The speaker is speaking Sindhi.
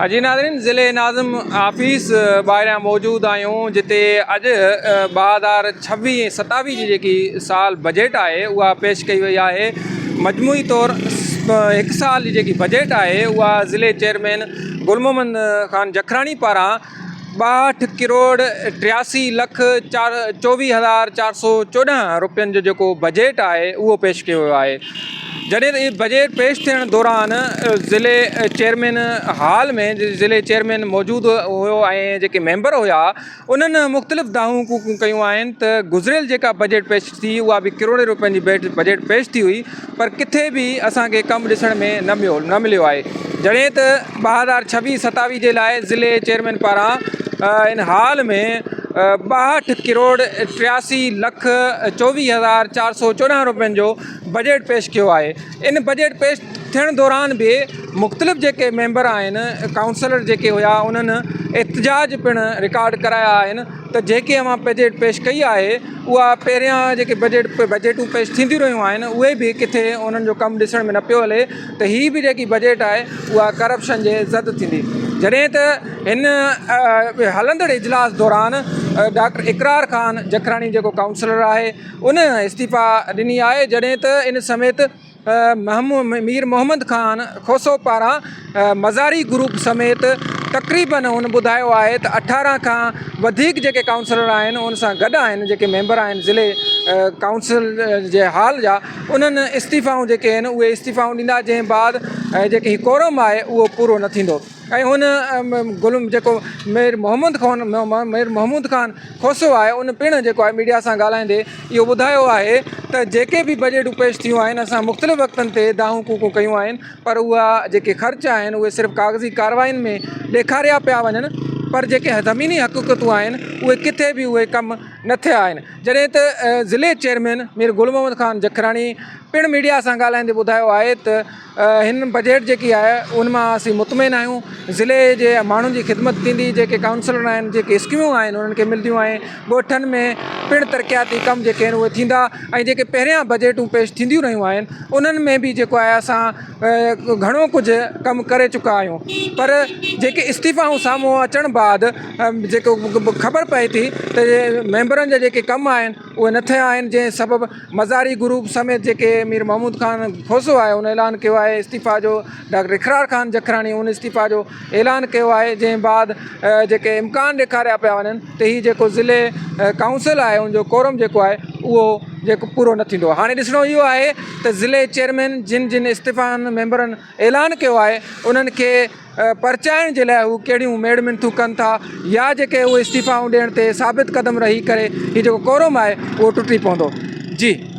جي ناظرين ضلعي ناظم آفيس ٻاهريان موجود آهيون جتي اڄ 2026 ۽ 27 جي جيڪي سال بجيٽ آهي اها پيش ڪئي وئي آهي مجموعي طور هڪ سال جي جيڪي بجيٽ آهي اها ضلعي چيئرمين گل محمد خان جکراڻي پاران 62 ڪروڙ 83 لک چار 24414 روپين جو جيڪو بجيٽ آهي اهو پيش ڪيو ويو آهي جڏهن ته بجيٽ پيش ٿيڻ دوران ضلعي چيئرمين هال ۾ ضلعي چيئرمين موجود هيو ۽ جيڪي ميمبر هيا انهن مختلف دانهون ڪوڪون ڪيون آهن ته گذريل جيڪا بجيٽ پيش ٿي اها به ڪروڙين روپين جي بجيٽ پيش ٿي هئي پر ڪٿي به اسان کي ڪم ڏسڻ ۾ نه ميو نه مليو آهي جڏهن ته 2026 27 جي لاء ضلعي چيئرمين پاران ان هال ۾ 62 ڪروڙ 83 لک 24414 روپين جو بجيٽ پيش ڪيو آهي ان بجيٽ پيش ٿيڻ دوران به مختلف جيڪي ميمبر آهن ڪائونسلر جيڪي هيا انهن احتجاج پڻ رڪارڊ ڪرايا آهن ته جيڪي اوهان بجيٽ پيش ڪئي آهي اها پهريان جيڪي بجيٽ بجيٽون پيش ٿينديون رهيون آهن اهي به ڪٿي انهن جو ڪم ڏسڻ ۾ نه پيو هلي ته هي به جيڪي بجيٽ آهي اها ڪرپشن جي زد ٿيندي جڏهن ته هن هلندڙ اجلاس دوران ڊاڪٽر اقرار خان جکراڻي جيڪو ڪائونسلر آهي ان استعيفا ڏني آهي جڏهن ته ان سميت مير محمد خان کوسو پاران مزاري گروپ سميت تقريبن هن ٻڌايو آهي ته 18 کان وڌيڪ جيڪي ڪائونسلر آهن ان سان گڏ آهن جيڪي ميمبر آهن ضلعي ڪائونسل جي هال جا انهن استعيفائون جيڪي آهن اهي استعيفائون ڏيندا جنهن بعد جيڪي هي ڪورم آهي اهو پورو نه ٿيندو ۽ هن گل جيڪو مير محمد خان مير محمود خان کوسو آهي ان پڻ جيڪو آهي ميڊيا سان ڳالهائيندي اهو ٻڌايو آهي ته جيڪي به بجيٽون پيش ٿيون آهن اسان مختلف وقتن تي دانهون ڪوڪون ڪيون آهن پر اها جيڪي خرچ آهن اهي صرف ڪاغذي ڪارروائين ۾ ڏيکاريا پيا وڃن پر جيڪي زميني حقيقتون آهن اهي ڪٿي به اهي ڪم نه ٿيا آهن جڏهن ته ضلعي چيئرمين مير گل محمد خان جکراڻي پڻ ميڊيا سان ڳالهائيندي ٻڌايو آهي ته هن بجيٽ جيڪي آهي ان مان اسين مطمئن آهيون ضلعي جي ماڻهن جي خدمت ٿيندي جيڪي ڪائونسلر آهن جيڪي اسڪيمون آهن انهن کي ملنديون ۽ ڳوٺن ۾ پڻ ترقياتي ڪم جيڪي آهن اهي ٿيندا ۽ جيڪي پهريان بجيٽون پيش ٿينديون رهيون آهن انهن ۾ به جيڪو آهي اسان گهڻو ڪجهه ڪم ڪري چڪا آهيون پر جيڪي استعيفائون سامهون اچڻ بعد جيڪو خبر پئي ٿي ته ميمبرن جا جيڪي ڪم آهن اهي نه ٿيا آهن جنهن سبب مزاري گروپ سميت جيڪي مير محمود خان کوسو آهي ان اعلان ڪيو آهي استعيفا جو ڊاڪٽر اقرار خان جکراڻي ان استعيفا جو اعلان ڪيو آهي جنهن بعد جيڪي امڪان ڏيکاريا پيا وڃن ته هي جيڪو ضلعي ڪائونسل آهي ان جو ڪورم جيڪو آهي اهو جيڪو پورو نه ٿيندو هاڻي ڏسڻو اهو آهي ته ضلعي چيئرمين جن جن استعيفائن ميمبرن اعلان ڪيو آهي انهن کي پرچائڻ جي لاء هو ڪهڙيون ميڙ منٿون ڪن ٿا يا جيڪي اهي استعيفائون ڏيڻ تي ثابت قدم رهي ڪري هي جيڪو ڪورم آهي اهو ٽٽي پوندو جي.